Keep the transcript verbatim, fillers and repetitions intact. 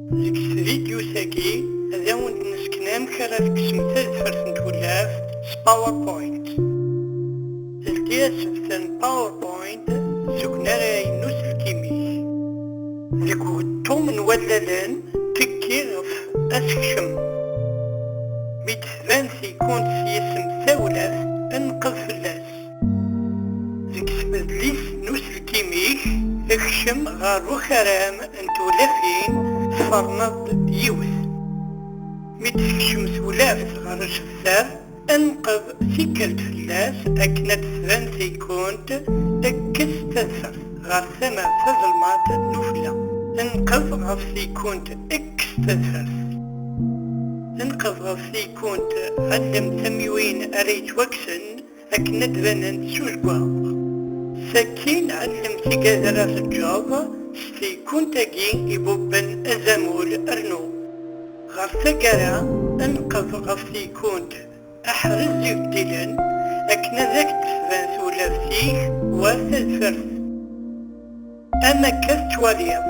Deg tvidyut-agi, ad awen-d-nesken amek ara tekksem tadfert n tewlaft s PowerPoint. Ldi asebter n PowerPoint seg unaray n uselkim-ik. Deg ugeṭṭum n wallalen, tekki ɣef asekcem. Mi d-tban tikunt s yisem tawlaft, nqeb fell-as. Deg tmedlist n uselkim-ik, kcem ɣer ukaram n tewlafin tferneḍ yiwet. Mi d-tekcem tewlaft ɣer usebter, nqeb tikkelt fell-as akken ad d-tban tikunt, kkes tadfert ɣer tama tazelmaḍt n ufella. Nqeb ɣef tikunt kkes tadfert. Nqeb ɣef tikunt ɛellem tamiwin ara yettwakksen akken ad d-banent s uzeggaɣ. Sakkin ɛellem tigad ara teǧǧeḍ s tikunt-agi ibubben azamul rnu. Ɣer taggara, nqeb ɣef tikunt aḥrez ibeddilen akken ad ak-d-tban tewlaft-ik war tadfert. Am akka tettwaliḍ,